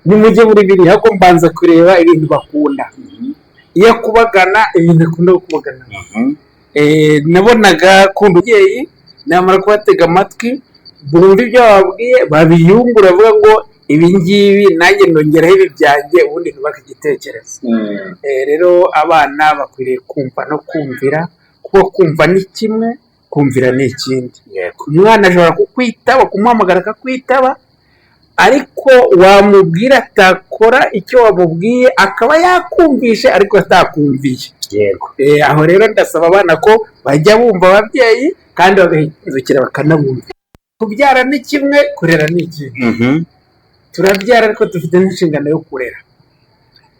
Nimujye muri biriya, ahubwo mbanza kureba ibintu bakunda. Iyo akubagana, ibintu akunda gukubagana. Nabonaga akunda umubyeyi, namara kubatega amatwi, bumva ibyo bababwiye, babiyungura, bavuga ngo ibi ngibi nanjye nongeraho ibi byanjye, ubundi ntubake igitekerezo. Rero abana bakwiriye kumva no kumvira, kuko kumva ni kimwe, kumvira ni ikindi. Umwana ashobora kukwitaba, kumuhamagara akakwitaba, ariko wamubwira atakora icyo wamubwiye, akaba yakumvishe ariko atakumviye. Aho rero ndasaba abana ko bajya bumva ababyeyi kandi bagahindukira bakanabumva. Kubyara ni kimwe, kurera ni ikindi. Turabyara, ariko dufite n'inshingano yo kurera.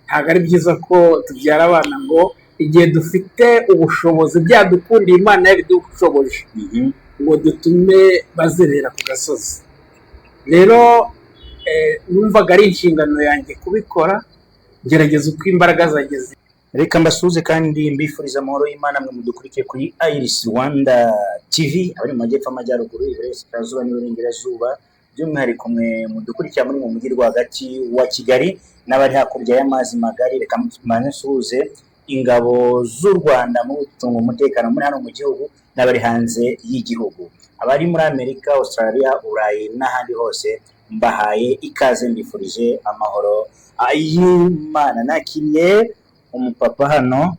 Ntabwo ari byiza ko tubyara abana ngo igihe dufite ubushobozi, byadukundiye, Imana yabidushoboje, ngo dutume bazerera ku gasozi. Rero numvaga ari inshingano yanjye kubikora, ngerageza uko imbaraga zanjye. Reka mbasuhuze kandi mbifuriza amahoro y'Imana, mwe mudukurikiye kuri Iris Rwanda TV, abari mu majyepfo, amajyaruguru, iburasirazuba n'iburengerazuba, by'umwihariko mwe mudukurikira muri mu mujyi rwagati wa Kigali n'abari hakurya y'amazi magari. Reka mbanze nsuhuze ingabo z'u Rwanda mu gucunga umutekano muri hano mu gihugu n'abari hanze y'igihugu, abari muri Amerika, Australia, Burayi n'ahandi hose. Mbahaye ikaze, mbifurije amahoro y'Imana. Nakiriye umupapa hano,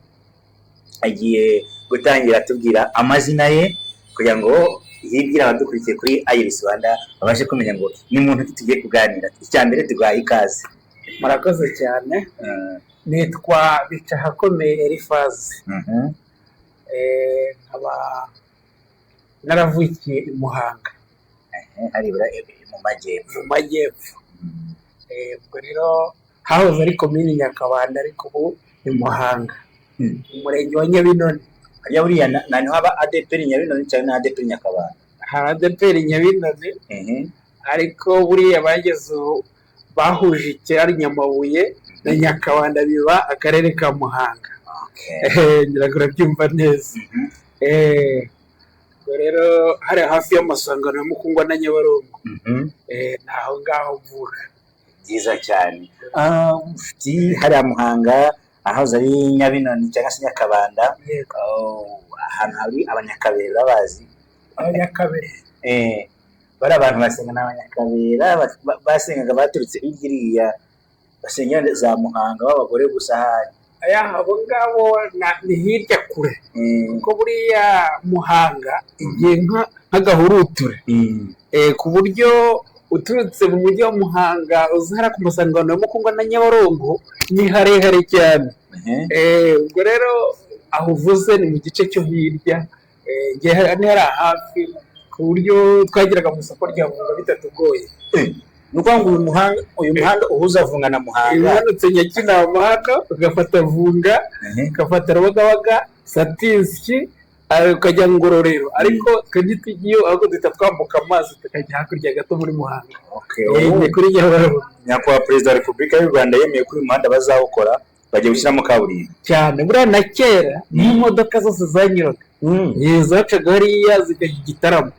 agiye gutangira atubwira amazina ye kugira ngo yibwire abadukurikiye kuri Iris Rwanda, babashe kumenya ngo ni muntu ki tugiye kuganira. Icya mbere, tuguhaye ikaze. Murakoze cyane. Nitwa Bicahakomeye Elifazi. Nkaba naravukiye i Muhanga. Haribura mu majyepfo. Mu majyepfo. Ubwo rero hahoze ari Komini Nyakabanda, ariko ubu ni Muhanga, umurenge wa Nyabinoni. Hariya buriya niho haba ADEPR Nyabinoni cyangwa na ADEPR Nyakabanda? Hari ADEPR Nyabinoni, ariko buriya bageze ubu bahuje icyari Nyamabuye na Nyakabanda, biba akarere ka Muhanga. Ngira ngo urabyumva neza. Ubwo rero hari hafi y'amasangano ya Mukungwa na Nyabarongo. Ni aho ngaho mvuka. Byiza cyane. Mufti, hariya Muhanga ahahoze ari Nyabinoni cyangwa se Nyakabanda? Yego. Oh, ahantu hari Abanyakabera bazi. Abanyakabere? Bari abantu basenga ni Abanyakabera, basengaga baturutse hirya iriya, basengera za Muhanga, b'abagore gusa ahari. Aya, abo ngabo ni hirya kure, kuko buriya Muhanga igiye nk'agahuruture, ku buryo uturutse mu mujyi wa Muhanga uza hariya ku masangano ya Mukungwa na Nyabarongo ni harehare cyane. Ubwo rero aho uvuze ni mu gice cyo hirya. Njye ni hariya hafi, ku buryo twageraga mu isoko rya Vunga bitatugoye. Ni ukuvuga ngo uyu muhanda uhuza Vunga na Muhanga? Umanutse Nyakinama hano, ugafata Vunga, ugafata Rubagabaga, Satinsyi, ukajya Ngororero, ariko twe ntitugiyeyo, ahubwo duhita twambuka amazi tukajya hakurya gato muri Muhanga. Ni kuri Nyabarongo. Nyakubahwa Perezida wa Repubulika y'u Rwanda yemeye ko uyu muhanda bazawukora, bagiye gushyiramo kaburimbo. Cyane. Buriya na kera niho imodoka zose zanyuraga. Zacaga hariya zikajya i Gitarama.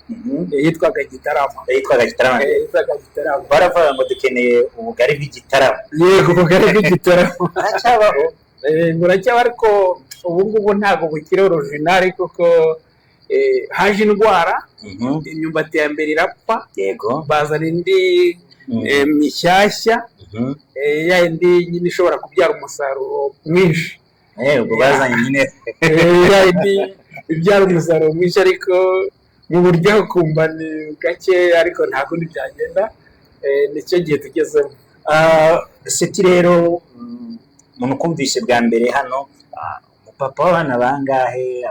Yitwaga Gitarama. Yitwaga Gitarama. Yitwaga Gitarama. Baravuga ngo dukeneye ubugari bw'Igitarama. Yego, ubugari bw'Igitarama. Haracyabaho? Buracyaba, ariko ubu ngubu ntabwo bukiri original, kuko haje indwara, imyumbati ya mbere irapfa, bazana indi mishyashya, ya yindi nyine ishobora kubyara umusaruro mwinshi. Ubwo bazanye nyine. Ya yindi ibyara umusaruro mwinshi, ariko mu buryo kumva ni gake, ariko nta kundi byagenda. Nicyo gihe tugezemo. Seti rero, umuntu ukumvise bwa mbere hano, umupapa w'abana bangahe?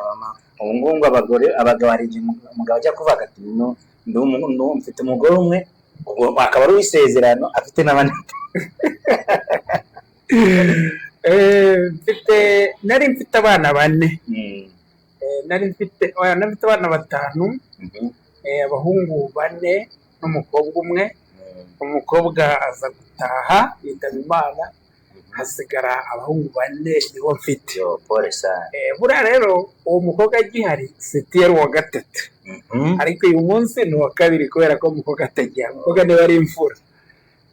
Ubu ngubu ngo abagore, abagabo, hari igihe umugabo ajya kuvuga ati no mfite umugore umwe, ubwo akaba ari uw'isezerano, afite n'abandi. Nari mfite abana bane. Nari mfite, oya, nari mfite abana batanu. Abahungu bane n'umukobwa umwe. Umukobwa aza gutaha, yitaba Imana, hasigara abahungu bane, nibo mfite. Yo, pole sana. Buriya rero uwo mukobwa agihari, Seti yari uwa gatatu, ariko uyu munsi ni uwa kabiri kubera ko umukobwa atagiye. Umukobwa niwe ari imfura.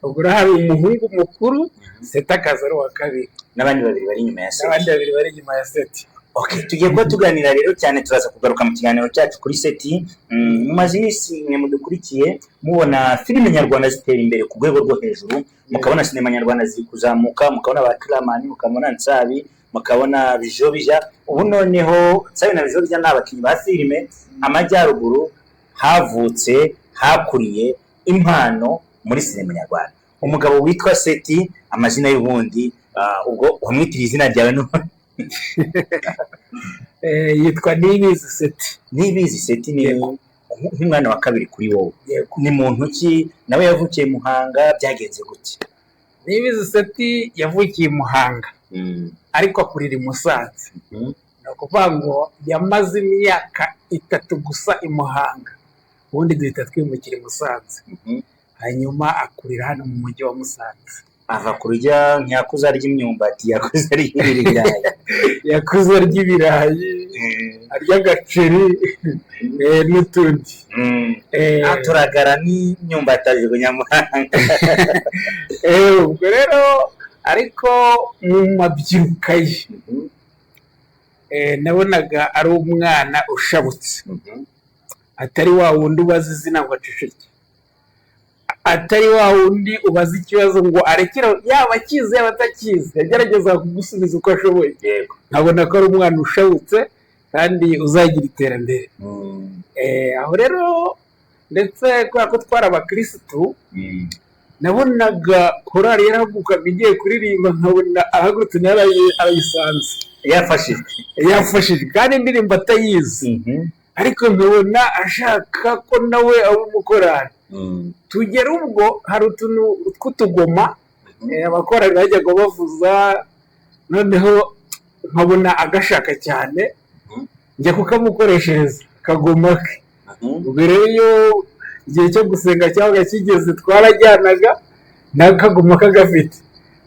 Ubwo rero hari umuhungu mukuru, Seti akaza ari uwa kabiri. N'abandi babiri bari inyuma ya Seti. N'abandi babiri bari inyuma ya Seti. Okay, tugiye kuba tuganira rero cyane, turaza kugaruka mu kiganiro cyacu kuri Seti. Mumaze iminsi mwe mudukurikiye mubona filime nyarwanda zitera imbere ku rwego rwo hejuru, mukabona sinema nyarwanda ziri kuzamuka, mukabona ba Kiramani, mukabona Nsabi, mukabona Bijobija. Ubu noneho Nsabi na Bijobija ni abakinnyi ba filime. Amajyaruguru havutse, hakuriye impano muri sinema nyarwanda, umugabo witwa Seti, amazina y'ubundi, ubwo wamwitiriye izina ryawe n'ubundi. Yitwa Niyibizi Seti. Niyibizi Seti ni Yego. nk'umwana wa kabiri kuri wowe. Yego. Ni muntu ki? Nawe yavukiye Muhanga? Byagenze gute? Niyibizi Seti yavukiye i Muhanga, ariko akurira i Musanze. Ni ukuvuga ngo yamaze imyaka 3 gusa i Muhanga, ubundi duhita twimukira i Musanze, hanyuma akurira hano mu mujyi wa Musanze. Ava kurya, ntiyakuze arya imyumbati, yakuze arya ibirayi. Yakuze arya ibirayi, arya agaceri n'utundi. Aturagara n'imyumbati ajugunya Muhanga. Ubwo rero ariko mu mabyiruka ye, nabonaga ari umwana ushabutse, atari wa wundi ubaza izina ngo aceceke, atari wa wundi ubaza ikibazo ngo arekere, yaba akizi yaba atakizi, yagerageza kugusubiza uko ashoboye. Nkabona ko ari umwana ushabutse kandi uzagira iterambere. Aho rero ndetse kubera ko twari abakirisitu, nabonaga korali yarahagurukaga igiye kuririmba, nkabona ahagurutse nawe arayisanze. Yafashijwe. Yafashijwe, kandi indirimbo atayizi, ariko nkabona ashaka ko nawe aba umukorali. Tugera ubwo hari utuntu tw'utugoma abakorali bajyaga bavuza, noneho nkabona agashaka cyane, njya kukamukoreshereza akagoma ke. Ubwo rero iyo igihe cyo gusenga cyabaga kigeze, twarajyanaga n'akagoma kagafite,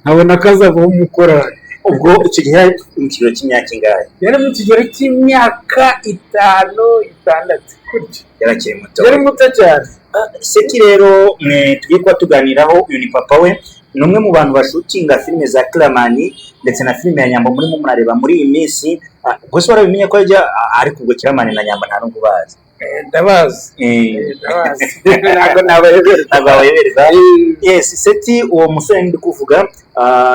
nkabona kazavaho umukorali. Ubwo icyo gihe yari mu kigero cy'imyaka ingahe? Yari mu kigero cy'imyaka 5, 6 gutyo. Yarakiri muto. Yari muto cyane. Seti rero mwe tugiye kuba tuganiraho, uyu ni papa we, ni umwe mu bantu bashutinga filime za Kiramani ndetse na filime ya Nyambo murimo murareba muri iyi minsi. Ubwo se warabimenye ko ajya, ariko ubwo Kiramani na Nyambo nta nubwo ubazi? Ndabazi. Ndabazi, ntabwo nabayoberwa. Ntabwo wabayoberwa. Yes, Seti, uwo musore ndi kuvuga,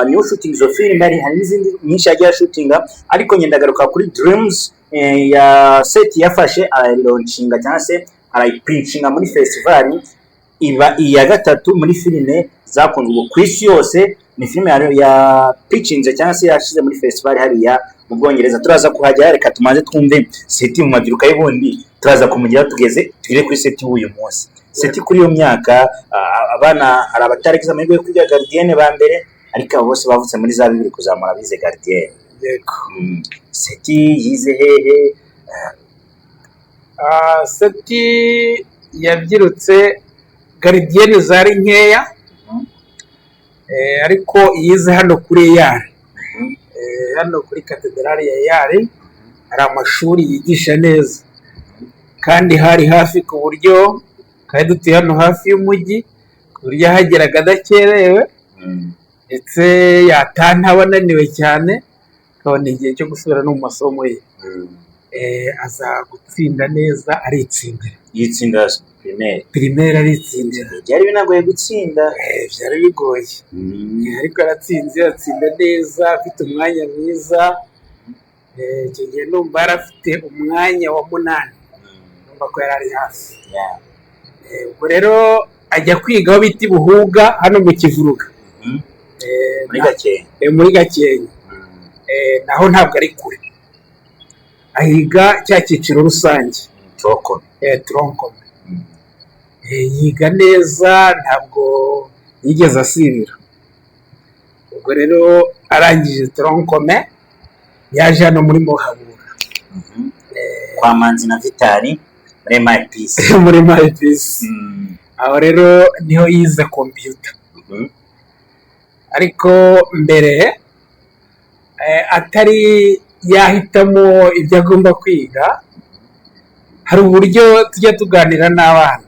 niwe ushutinga izo filime. Hari n'izindi nyinshi yagiye ashutinga, ariko ngenda ndagaruka kuri Dreams ya Seti yafashe arayilaunchinga cyangwa se arayipitchinga muri festival, iba iya gatatu muri filime zakunzwe ubu ku isi yose. Ni filime ya pitchinze cyangwa se yashize muri festival hariya mu Bwongereza. Turaza kuhagera, reka tumaze twumve Seti mu mabyiruka y'ubundi, turaza kumugeraho tugeze tugere kuri Seti w'uyu munsi. Seti kuri iyo myaka, abana hari abataragize amahirwe yo kwiga gardienne ba mbere, ariko abo bose bavutse muri za 2000 kuzamura bize gardienne. Yego. Seti yize hehe? Seti yabyirutse gardienne zari nkeya, ariko yize hano kuri EAR. Hano kuri katedrali ya EAR hari amashuri yigisha neza, kandi hari hafi ku buryo twari dutuye hano hafi y'umujyi, ku buryo yahageraga adakerewe, ndetse yataha ntaba ananiwe cyane, akabona igihe cyo gusubira no mu masomo ye. Aza gutsinda neza, aritsindira. Yitsinda primaire? Primaire aritsindira. Byari binagoye gutsinda. Byari bigoye, ariko aratsinze, atsinda neza, afite umwanya mwiza. Icyo gihe ndumva yari afite umwanya wa 8, ndumva ko yari ari hafi. Ubwo rero ajya kwiga aho bita i Buhuga, hano mu Kivuruga. Muri Gakenke. Muri Gakenke. Naho ntabwo ari kure, ahiga cya cyiciro rusange. Tronc commun. Tronc commun. Yiga neza, ntabwo yigeze asibira. Ubwo rero arangije tronc commun, yaje hano muri Muhabura. Kwa Manzi na Vitali muri MIPC. Muri MIPC. Aho rero niho yize kompiyuta. Ariko mbere atari yahitamo ibyo agomba kwiga, hari uburyo tujya tuganira n'abana.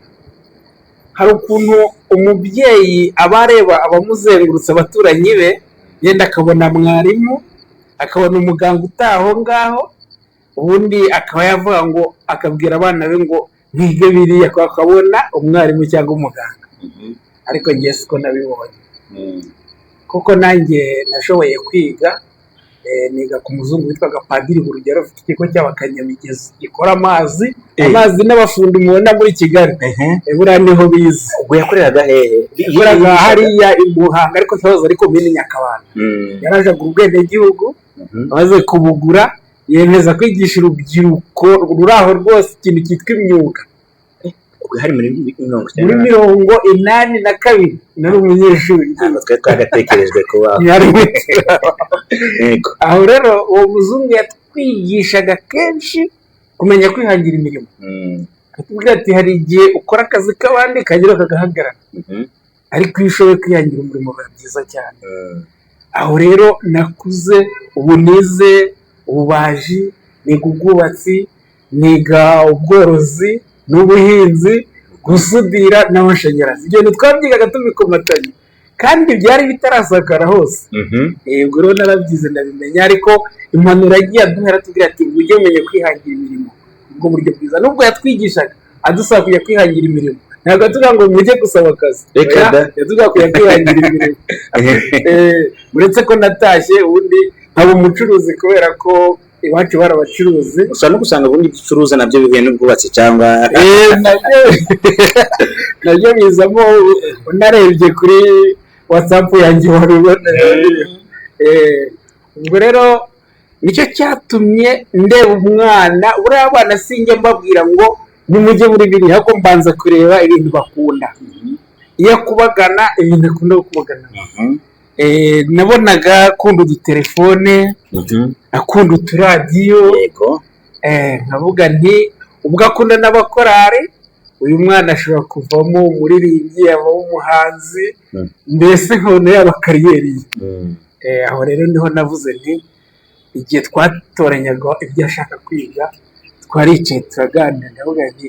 Hari ukuntu umubyeyi aba areba abamuzengurutse, abaturanyi be, yenda akabona mwarimu, akabona umuganga utaha aho ngaho, ubundi akaba yavuga ngo, akabwira abana be ngo mwige biriya, akabona umwarimu cyangwa umuganga. Ariko njye siko nabibonye, kuko nanjye nashoboye kwiga, niga ku muzungu witwaga Padiri Burugero, ufite ikigo cy'abakanyamigezi gikora amazi. Amazi n'abafundi mubona muri Kigali, buriya niho bize. Ubwo yakoreraga hehe? Yakoraga hariya i Muhanga, ariko ikibazo ari komini Nyakabanda. Yaraje agura ubwenegihugu, amaze kubugura yemeza kwigisha urubyiruko ruri aho rwose ikintu cyitwa imyuga. Ubwo hari muri mirongo Muri icyenda? 82 nari umunyeshuri. Ntabwo twari twagatekerejwe kubaho. Yego. Aho rero uwo muzungu yatwigishaga kenshi kumenya kwihangira imirimo, akatubwira ati hari igihe ukora akazi k'abandi kagera kagahagarara, ariko iyo ushoboye kwihangira umurimo biba byiza cyane. Aho rero nakuze, ubu nize ububaji, niga ubwubatsi, niga ubworozi n'ubuhinzi, gusudira n'amashanyarazi. Ibyo bintu twabyigaga tubikomatanya kandi byari bitarasakara hose. Yego, rero narabyize ndabimenya, ariko impanuro yagiye aduha aratubwira ati ujye umenya kwihangira imirimo, ubwo buryo bwiza. Nubwo yatwigishaga adusaba kujya kwihangira imirimo, ntabwo atubwira ngo mujye gusaba akazi. Reka Oya, da. yatubwira kujya kwihangira imirimo. Uretse ko natashye ubundi nkaba umucuruzi kubera ko iwacu bari abacuruzi. Ushobora no gusanga ubundi ibyo ucuruza nabyo bihuye n'ubwubatsi cyangwa Nabyo bizamo, unarebye kuri WhatsApp yanjye wabibona. Ubwo rero nicyo cyatumye ndeba umwana. Buriya abana sinjya mbabwira ngo nimujye muri biriya, ahubwo mbanza kureba ibintu bakunda. Iyo akubagana, ibintu akunda gukubagana, nabonaga akunda udutelefone, akunda uturadiyo. Nkavuga nti ubwo akunda n'abakorari, uyu mwana ashobora kuvamo umuririmbyi, avamo umuhanzi, mbese nkabona yaba career ye. Aho rero niho navuze nti igihe twatoranyaga ibyo ashaka kwiga, twaricaye turaganira, ndavuga nti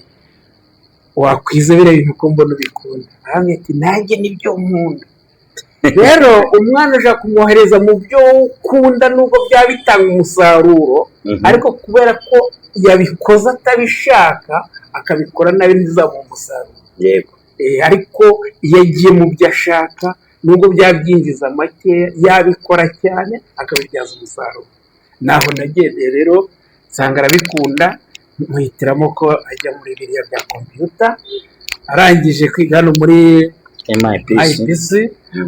wakwize biriya bintu ko mbona ubikunda? Arambwira ati nanjye nibyo nkunda. Rero umwana ushaka kumwohereza mu byo ukunda, nubwo byaba bitanga umusaruro, ariko kubera ko yabikoze atabishaka, akabikora nabi, ntibizamuha umusaruro. Ariko iyo agiye mu byo ashaka, nubwo byaba byinjiza makeya, yabikora cyane akabibyaza umusaruro. Naho nagendeye rero nsanga arabikunda, muhitiramo ko ajya muri biriya bya kompiyuta. Arangije kwiga hano muri MIPC, IPC,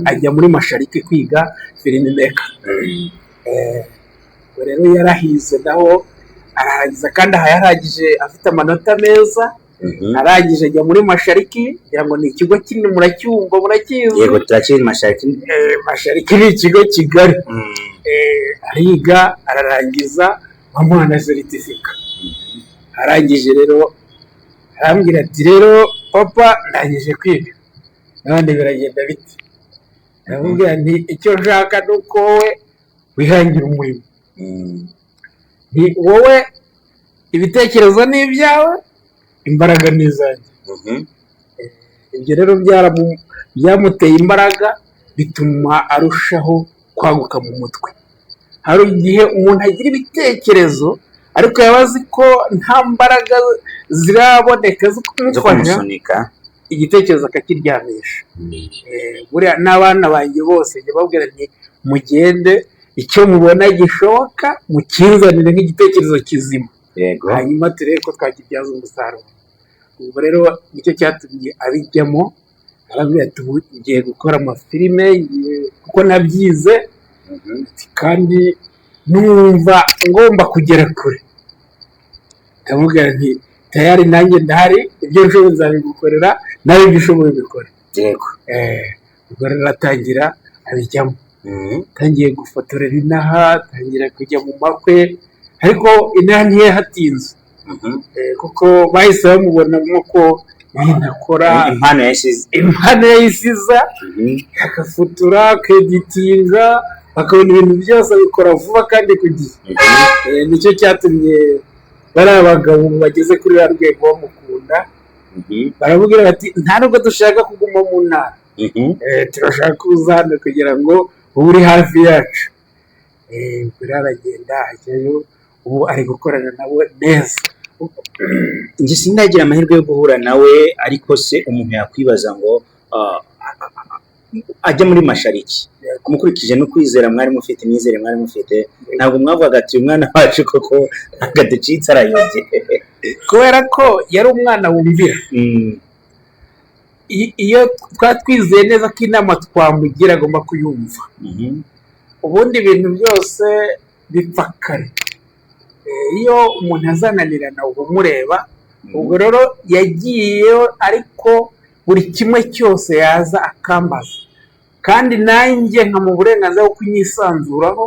ajya muri Mashariki kwiga film maker. Ubwo rero yarahize naho ararangiza, kandi aha yarangije afite amanota meza. Arangije ajya muri Mashariki, ngira ngo ni ikigo kinini, muracyumva, murakizi. Yego, turakiri Mashariki. Mashariki ni ikigo kigari. Ariga ararangiza, bamuha na certificat. Arangije rero arambwira ati rero papa, ndangije kwiga, none biragenda bite? Ndamubwira nti icyo nshaka ni uko wowe wihangira umurimo. Ni wowe, ibitekerezo ni ibyawe, imbaraga ni izanjye. Ibyo rero byamuteye imbaraga, bituma arushaho kwaguka mu mutwe. Hari igihe umuntu agira ibitekerezo, ariko yaba azi ko nta mbaraga ziraboneka zo zo kumufasha, kumusunika, igitekerezo akakiryamisha. Buriya n'abana banjye bose njya babwira nti mugende, icyo mubona gishoboka mukinzanire nk'igitekerezo kizima, hanyuma turebe ko twakibyaza umusaruro. Ubwo rero nicyo cyatumye abijyamo, arabwira ati ubu ngiye gukora amafilime, kuko nabyize, ati kandi numva ngomba kugera kure. Ndamubwira nti tayari nanjye ndahari, ibyo nshoboye nzabigukorera, nawe ibyo ushoboye ubikore. Ubwo rero aratangira abijyamo. Atangiye gufotorera inaha, atangira kujya mu makwe, ariko inaha ntiyahatinze. Kuko bahise bamubonamo ko ibintu akora impano yashize. Impano yayisiza, agafotora, akeditinga, bakabona ibintu byose abikora vuba kandi ku gihe. Nicyo cyatumye bariya bagabo bageze kuri ruriya rwego bamukunda. Baramubwira bati: "Nta nubwo dushaka kuguma mu ntara, turashaka kuza hano kugira ngo ube uri hafi yacu." Ubwo rero aragenda ajyayo, ubu ari gukorana nabo neza. Njye sindagira amahirwe yo guhura nawe, ariko se umuntu yakwibaza ngo ajya muri Mashariki, mukurikije no kwizera mwari mufite, imyizere mwari mufite, ntabwo mwavugaga ati: "Uyu mwana wacu koko ntabwo aducitse, arayobye"? Kubera ko yari umwana wumvira. Iyo twari twizeye neza ko inama twamugira agomba kuyumva. Ubundi ibintu byose bipfa kare. Iyo umuntu azananirana uba umureba. Ubwo rero yagiyeyo, ariko buri kimwe cyose yaza akambaza, kandi nanjye nkamuha uburenganzira bwo kunyisanzuraho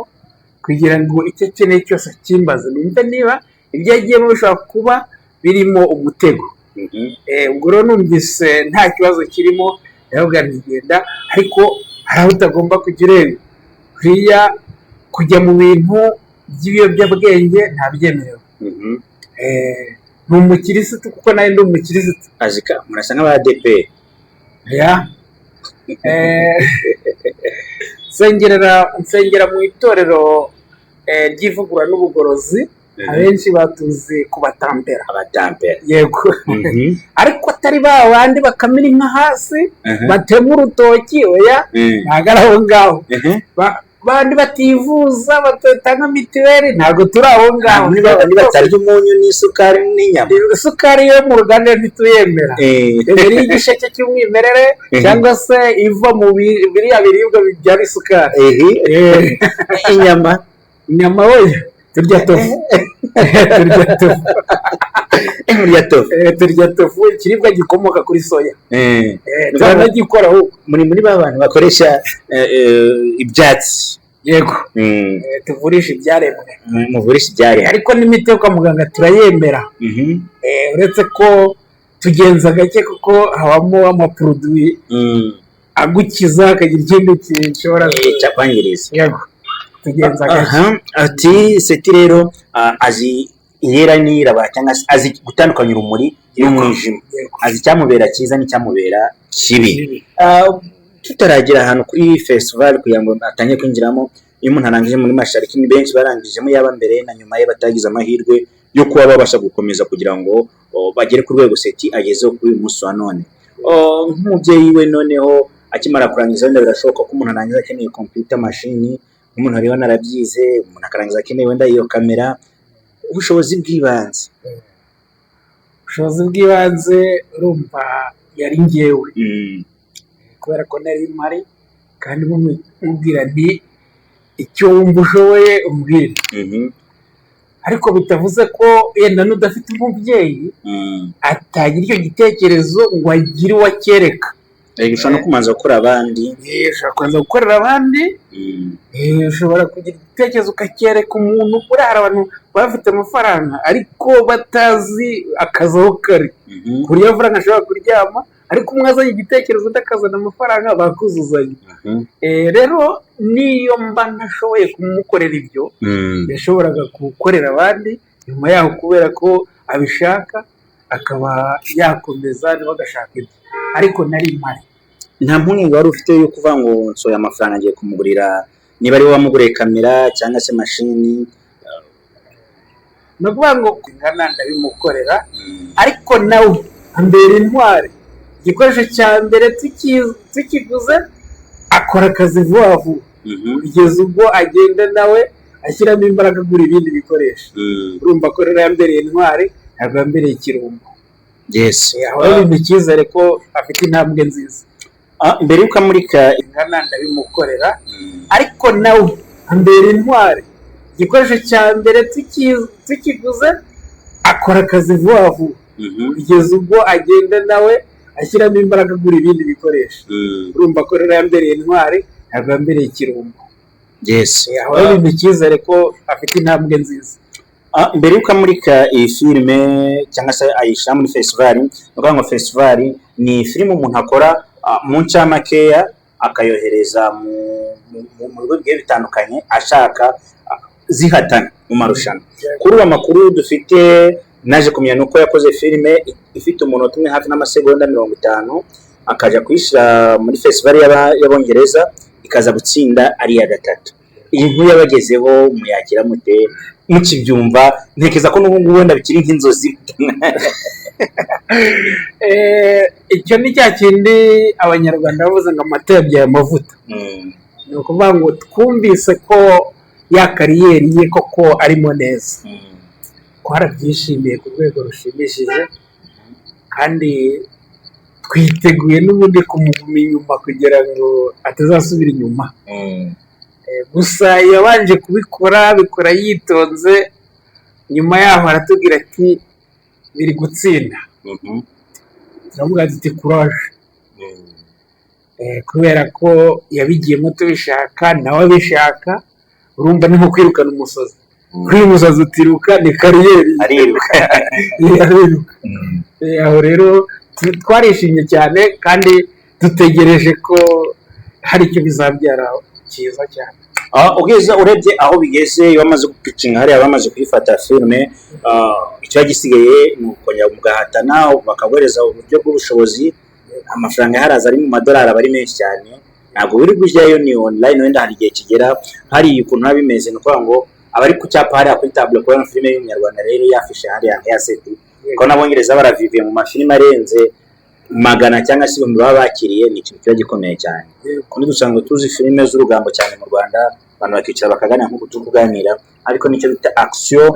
kugira ngo icyo akeneye cyose akimbaze, numve niba ibyo agiyemo bishobora kuba birimo umutego. Ubwo rero numvise nta kibazo kirimo, ndavuga nti: "Genda, ariko hari aho utagomba kujya urenga. Kuriya kujya mu bintu by'ibiyobyabwenge ntabyemerewe." Ni umukirisitu, kuko nawe ndi umukirisitu. Azika murasa nk'aba ADEPR. Ya. Nsengera mu itorero ry'ivugurura n'ubugorozi, abenshi batuzi ku Batampera. Abatampera. Yego, ariko atari ba bandi bakamira inka hasi, batema urutoki, oya, ntabwo ari aho ngaho. Bandi bativuza, batatanga mituweli, ntabwo turi aho ngaho. Muri ba bandi batarya umunyu n'isukari n'inyama. Isukari yo mu ruganda ntituyemera. Emera y'igisheke cy'umwimerere cyangwa se iva mu biriya biribwa bibyara isukari. Inyama? Inyama oya, turya tofu, turya tofu. Murya tofu? Turya tofu, ikiribwa gikomoka kuri soya. Turanagikora ahubwo. Muri ba bantu bakoresha ibyatsi. Yego. Tuvurisha ibyaremwe. Muvurisha ibyaremwe. Ariko n'imiti yo kwa muganga turayemera. Uretse ko tugenza gake, kuko habamo ama produits agukiza akagira ikindi kintu gishobora cyakwangiriza. Yego, tugenza gake. Aha, ati Seti rero azi iyera n'iyirabura, cyangwa se azi gutandukanya urumuri n'umwijima, azi icyamubera cyiza n'icyamubera kibi. Kibi. Tutaragera ahantu kuri festival kugira ngo atangire kwinjiramo, iyo umuntu arangije muri Mashariki, ni benshi barangijemo yaba mbere na nyuma ye batagize amahirwe yo kuba babasha gukomeza kugira ngo bagere ku rwego Seti agezeho kuri uyu munsi wa none. Nk'umubyeyi we noneho akimara kurangiza, wenda birashoboka ko umuntu arangiza akeneye computer machine, nk'umuntu wari wanarabyize, umuntu akarangiza akeneye wenda iyo kamera, ubushobozi bw'ibanze. Ubushobozi bw'ibanze, urumva yari ngewe, kubera ko nari mpari kandi mubwira nti: "Icyo wumva ushoboye umbwire." Ariko bitavuze ko yenda n'udafite umubyeyi atagira icyo gitekerezo ngo agire uwo acyereka. Ushobora no kubanza gukora abandi. Ushobora kubanza gukorera abandi. Ushobora kugira igitekerezo ukacyereka umuntu. Buriya hari abantu baba bafite amafaranga ariko batazi akazi aho kari, ku buryo amafaranga ashobora kuryama, ariko umwe azanye igitekerezo undi akazana amafaranga, bakuzuzanya. Rero niyo mba ntashoboye kumukorera ibyo, yashoboraga gukorera abandi nyuma yaho, kubera ko abishaka, akaba yakomeza niba agashaka ibyo, ariko nari mpari. Nta mpungenge wari ufite yo kuvuga ngo nsohoye amafaranga ngiye kumugurira, niba ari wowe wamuguriye kamera cyangwa se mashini? Ni ukuvuga ngo ingana ndabimukorera, ariko nawe ambera intwari. Igikoresho cya mbere tukiguze akora akazi vuba vuba, kugeza ubwo agenda nawe ashyiramo imbaraga agura ibindi bikoresho. Urumva ko rero yambereye intwari, ntabwo yambereye ikirumbo. Aho bimpa icyizere ko afite intambwe nziza. Mbere y'uko amurika Ingana ndabimukorera, ariko nawe ambera intwari. Igikoresho cya mbere tukiguze akora akazi vuba vuba, kugeza ubwo agenda nawe ashyiramo imbaraga agura ibindi bikoresho. Urumva ko rero yambereye intwari, ntabwo yambereye ikirumbo. Aho bimpa icyizere ko afite intambwe nziza. Mbere y'uko amurika iyi filime cyangwa se ayishyira muri festival, ni ukuvuga ngo festival ni filime umuntu akora mu ncamakeya akayohereza mu bigo bigiye bitandukanye ashaka zihatana mu marushanwa. Kuri ubu amakuru dufite Naje kumenya nuko yakoze filime ifite umunota umwe hafi n'amasegonda 50, akajya kuyishyira muri festival y'Abongereza, ikaza gutsinda ari iya gatatu. Iyi nkuru yabagezeho muyakira mute mukibyumva? Ntekereza ko n'ubu ngubu wenda bikiri nk'inzozi. Icyo ni cya kindi Abanyarwanda bavuze ngo amata yabyaye amavuta. Ni ukuvuga ngo twumvise ko ya career ye koko arimo neza, twarabyishimiye ku rwego rushimishije, kandi twiteguye n'ubundi kumuguma inyuma kugira ngo atazasubira inyuma. Gusa yabanje kubikora, abikora yitonze, nyuma yaho aratubwira ati biri gutsinda. Turavuga tuti courage, kubera ko yabigiyemo tubishaka, nawe abishaka. Urumva ni nko kwirukana umusazi. Kuri uyu musazi utiruka ni career. Ariruka. Ariruka. Aho rero twarishimye cyane kandi dutegereje ko hari icyo bizabyara cyiza cyane. Ugeze urebye aho bigeze, iyo bamaze gupitchinga hariya, bamaze kuyifata filime, ikiba gisigaye ni ukongera mugahatana, bakaguhereza uburyo bw'ubushobozi. Amafaranga yaharaza ari mu madolari, aba ari menshi cyane. Ntabwo biri kujyayo, ni online. Wenda hari igihe kigera hari ukuntu biba bimeze, ni ukuvuga ngo abari ku cyapa hariya kuri tableau kubona filime y'Umunyarwanda rero yafishe hariya ya Seti, kuko n'Abongereza baravivuye mu mafilime arenze magana cyangwa se ibihumbi baba bakiriye, ni ikintu kiba gikomeye cyane. Kundi dusanzwe tuzi filime z'urugambo cyane mu Rwanda, abantu bakicara bakaganira nk'uku turi kuganira, ariko nicyo bita action,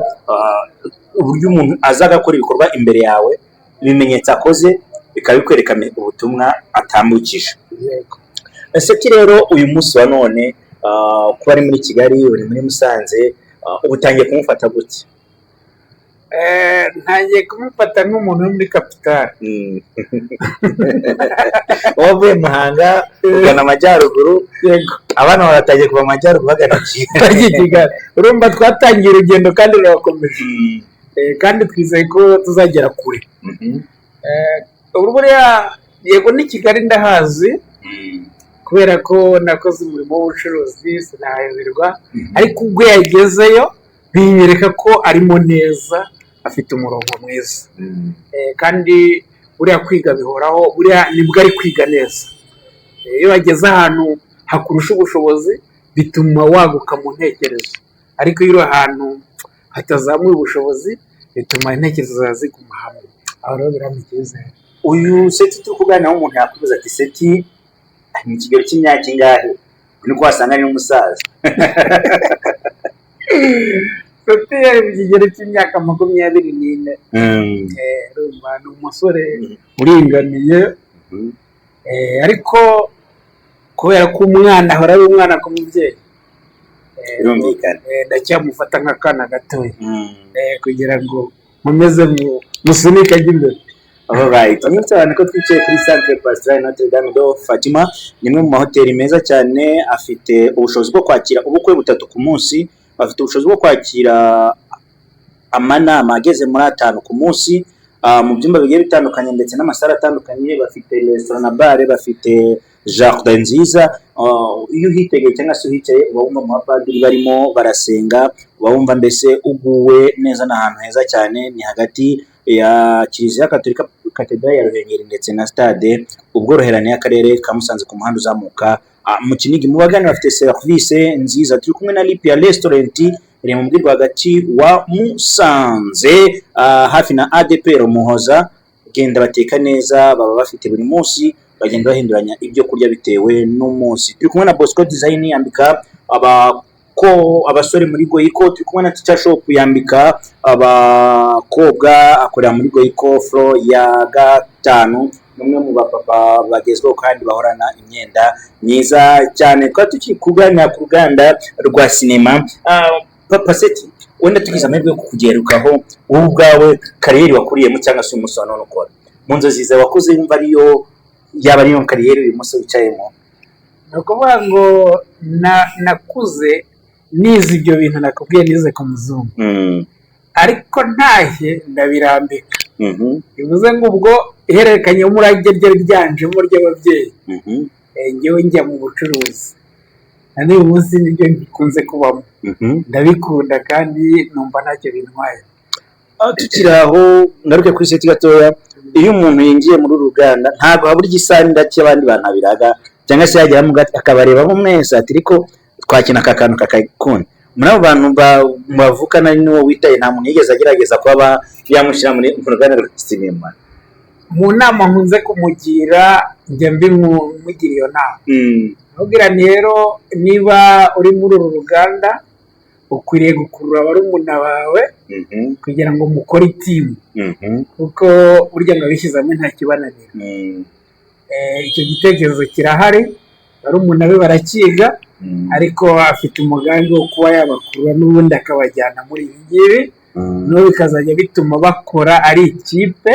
uburyo umuntu aza agakora ibikorwa imbere yawe, ibimenyetso akoze bikaba bikwereka ubutumwa atambukije. Ese rero uyu munsi wa none, kuba ari muri Kigali, uri muri Musanze, ubu utangiye kumufata gute? Ntangiye kumufata nk'umuntu uri muri capitale. Wavuye Muhanga ugana amajyaruguru. Yego. Abana baratangiye kuva amajyaruguru bagana Kigali. Bagiye i Kigali. Urumva twatangiye urugendo kandi rurakomeje, kandi twizeye ko tuzagera kure. Ubu buriya yego ni Kigali ndahazi, kubera ko nakoze umurimo w'ubucuruzi sinahayoberwa, ariko ubwo yagezeyo binyereka ko arimo neza, afite umurongo mwiza. Kandi buriya kwiga bihoraho, buriya nibwo ari kwiga neza. Iyo wageze ahantu hakurusha ubushobozi bituma waguka mu ntekerezo, ariko iyo uri ahantu hatazamuye ubushobozi bituma intekerezo zawe ziguma hamwe. Aho rero birampa icyizere. Uyu Seti turi kuganiraho, umuntu yakwibaza ati Seti ari mu kigero cy'imyaka ingahe? Niko wasanga ari n'umusaza. Seti ari mu kigero cy'imyaka 24. Urumva ni umusore uringaniye, ariko kubera ko umwana ahora ari umwana ku mubyeyi, Birumvikana. Ndacyamufata nk'akana gatoya, kugira ngo nkomeze musunike ajye imbere. Alright. Nibutsa abantu ko twicaye kuri Centre Pastoral Notre Dame de Fatima, ni imwe mu mahoteli meza cyane, afite ubushobozi bwo kwakira ubukwe butatu ku munsi, bafite ubushobozi bwo kwakira amanama ageze muri atanu ku munsi, mu byumba bigiye bitandukanye ndetse n'amasare atandukanye, bafite restaurant na bar, bafite jardin nziza. Iyo uhitegeye cyangwa se uhicaye uba wumva mu bapadiri barimo barasenga, uba wumva mbese uguwe neza. Ni ahantu heza cyane, ni hagati ya Kiliziya Katolika Katedrali ya Ruhengeri ndetse na Stade Ubworoherane y'Akarere ka Musanze, ku muhanda uzamuka mu Kinigi. Mu bagana bafite serivisi nziza. Turi kumwe na Lipia Restaurant, iri mu mujyi rwagati wa Musanze, hafi na ADPR Muhoza. Genda bateka neza, baba bafite buri munsi, bagenda bahinduranya ibyo kurya bitewe n'umunsi. Turi kumwe na Bosco Design, yambika abako abasore muri Goico. Turi kumwe na Teacher Shop, yambika abakobwa, akorera muri Goico floor ya gatanu. Ni umwe mu bapapa bagezweho kandi bahorana imyenda myiza cyane. Twari tukiri kuganira ku ruganda rwa sinema. Papa Seti, wenda tugize amahirwe yo kukugerukaho, wowe ubwawe career wakuriyemo cyangwa se umunsi wa none ukora, mu nzozi zawe wakoze wumva ariyo yaba ariyo career uyu munsi wicayemo? Ni ukuvuga ngo nakuze nize ibyo bintu nakubwiye, nize ku muzungu, ariko ntashye ndabirambika. Bivuze ngo ubwo ihererekanyamurage ryari ryanjemo ry'ababyeyi, njyewe njya mu bucuruzi, na n'uyu munsi nibyo nkunze kubamo. Ndabikunda kandi numva ntacyo bintwaye. Tukiri aho, ngaruke kuri Seti gatoya. Iyo umuntu yinjiye muri uru ruganda, ntabwo habura igisanda cy'abandi bantu abiraga, cyangwa se yageramo akabarebamo mwese ati: "Ariko twakina aka kantu kakakunda." Muri abo bantu bavukana n'uwo witaye, nta muntu yigeze agerageza kuba yamushyira muri mu ruganda rwa sinema? Mu nama nkunze kumugira, njya mbimugira iyo nama. Mubwira nti: "Rero niba uri muri uru ruganda, ukwiriye gukurura barumuna bawe kugira ngo mukore i team, kuko burya ngo abishyize hamwe nta kibananira." Icyo gitekerezo kirahari, barumuna be barakiga, ariko afite umugambi wo kuba yabakurura n'ubundi akabajyana muri ibi ngibi, noneho bikazajya bituma bakora ari ikipe,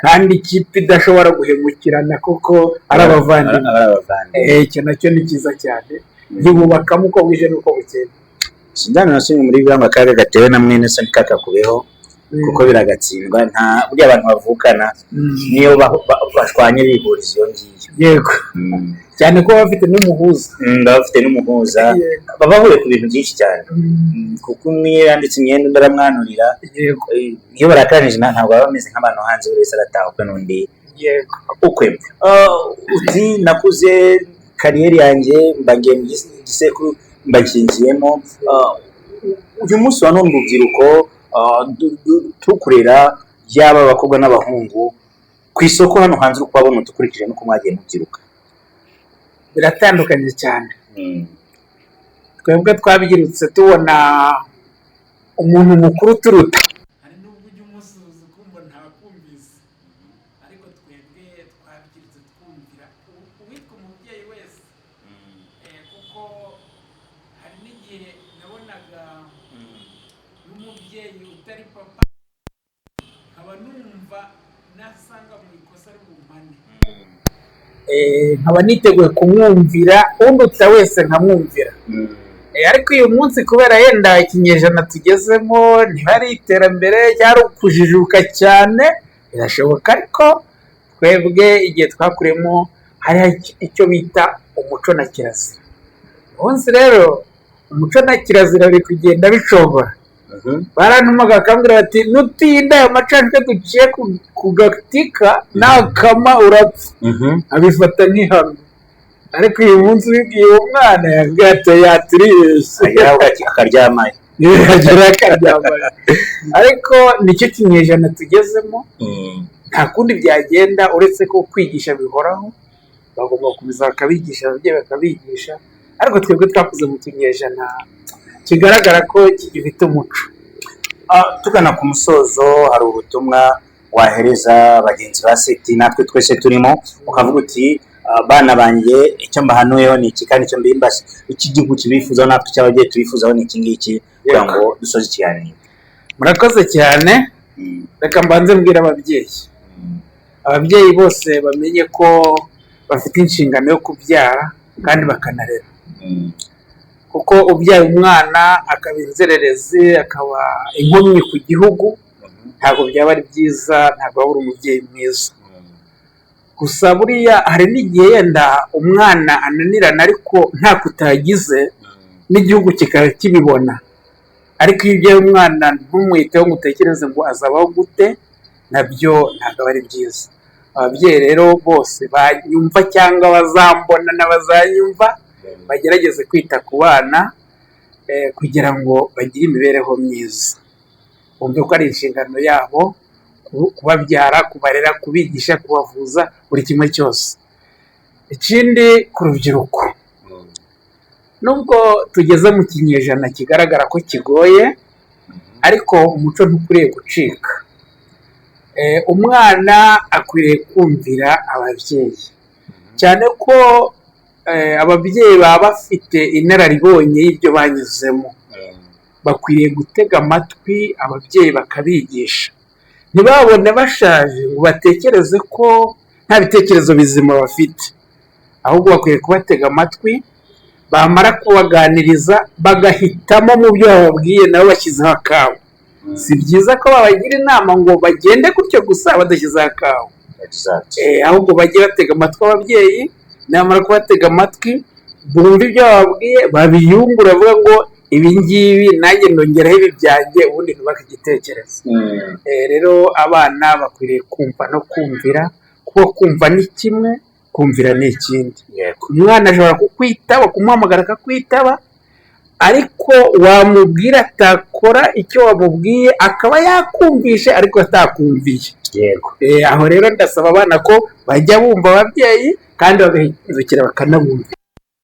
kandi ikipe idashobora guhemukirana kuko ari abavandimwe. Ari abavandimwe. Icyo nacyo ni cyiza cyane, byubakamo uko bwije n'uko bukeye. Sindani nasomye muri Bibiliya ngo akaga gatewe na mwene so ntikakakubeho, kuko biragatsindwa. Nta burya abantu bavukana, niyo bashwanye bihuriza iyo ngiyo. Yego, cyane ko baba bafite n'umuhuza. Baba bafite n'umuhuza, baba bahuriye ku bintu byinshi cyane. Kuko umwe iyo yanditse imyenda undi aramwanurira. Iyo barakaranyije ntabwo baba bameze nk'abantu hanze, buri wese arataha ukwe n'undi ukwe. Uti nakuze career yanjye mba ngiye mu gisekuru mba nshyingiyemo. Uyu munsi wa none urubyiruko tukurera, yaba abakobwa n'abahungu, ku isoko hano hanze uri kubabona ukurikije n'uko mwagiye mubyiruka? Biratandukanye cyane. Twebwe twabyirutse tubona umuntu mukuru turuta, hari n'ubwo ujya umusuhuza ukumva ntakumvise, ariko twebwe twabyirutse twumvira uwitwa umubyeyi wese, kuko hari n'igihe nabonaga n'umubyeyi utari papa nkaba numva nasanga mu ikosa ari bumpane, nkaba niteguye kumwumvira, unduta wese nkamwumvira. Ariko uyu munsi, kubera yenda ikinyejana tugezemo, ntibari iterambere cyangwa ukujijuka cyane, birashoboka, ariko twebwe igihe twakuriyemo hari icyo bita umuco na kirazira. Umunsi rero umuco na kirazira biri kugenda bicogora. Barantumaga bakambwira bati: "Nutinda aya macandwe duciye ku gatika nakama urapfa." Abifata nk'ihame, ariko uyu munsi ubibwiye uwo mwana yabwiye ati: "Yaturibeshye." Akaryamayo. Agera akaryamayo, ariko nicyo kinyejana tugezemo. Nta kundi byagenda uretse ko kwigisha bihoraho, bagomba gukomeza bakabigisha, ababyeyi bakabigisha, ariko twebwe twakuze mu kinyejana kigaragara ko kigifite umuco. Tugana ku musozo, hari ubutumwa wahereza bagenzi ba Seti natwe twese turimo, ukavuga uti: "Bana banjye, icyo mbahanuyeho ni iki, kandi icyo mbimbase, iki gihugu kibifuzaho natwe cy'ababyeyi tubifuzaho ni iki ngiki," kugira ngo dusoze ikiganiro? Murakoze cyane. Reka mbanze mbwira ababyeyi. Ababyeyi bose bamenye ko bafite inshingano yo kubyara kandi bakanarera, kuko ubyaye umwana akaba inzererezi, akaba inkomyi ku gihugu, ntabwo byaba ari byiza, ntabwo waba uri umubyeyi mwiza. Gusa buriya hari n'igihe yenda umwana ananirana, ariko ntako utagize n'igihugu kikaba kibibona. Ariko iyo ubyaye umwana ntumwiteho ngo utekereze ngo azabaho gute, nabyo ntabwo aba ari byiza. Ababyeyi rero bose banyumva cyangwa bazambona n'abazanyumva, bagerageze kwita ku bana kugira ngo bagire imibereho myiza, bumve ko ari inshingano yabo kubabyara, kubarera, kubigisha, kubavuza, buri kimwe cyose. Ikindi, ku rubyiruko, nubwo tugeze mu kinyejana kigaragara ko kigoye, ariko umuco ntukwiriye gucika. Umwana akwiriye kumvira ababyeyi, cyane ko ababyeyi baba bafite inararibonye y'ibyo banyuzemo. Bakwiriye gutega amatwi ababyeyi bakabigisha, ntibabone bashaje ngo batekereze ko nta bitekerezo bizima bafite, ahubwo bakwiye kubatega amatwi, bamara kubaganiriza bagahitamo mu byo bababwiye nabo bashyizeho akabo. Si byiza ko babagira inama ngo bagende gutyo gusa badashyizeho akabo. Ahubwo bajye batega amatwi ababyeyi, namara kubatega amatwi bumve ibyo bababwiye, babiyungure, bavuga ngo Ibi ngibi nanjye nongeraho ibi byanjye, ubundi nubaka igitekerezo. Rero abana bakwiriye kumva no kumvira, kuko kumva ni kimwe, kumvira ni ikindi. Umwana ashobora kukwitaba, kumuhamagara akakwitaba, ariko wamubwira atakora icyo wamubwiye, akaba yakumvishe ariko atakumviye. Aho rero ndasaba abana ko bajya bumva ababyeyi kandi bagahindukira bakanabumvira.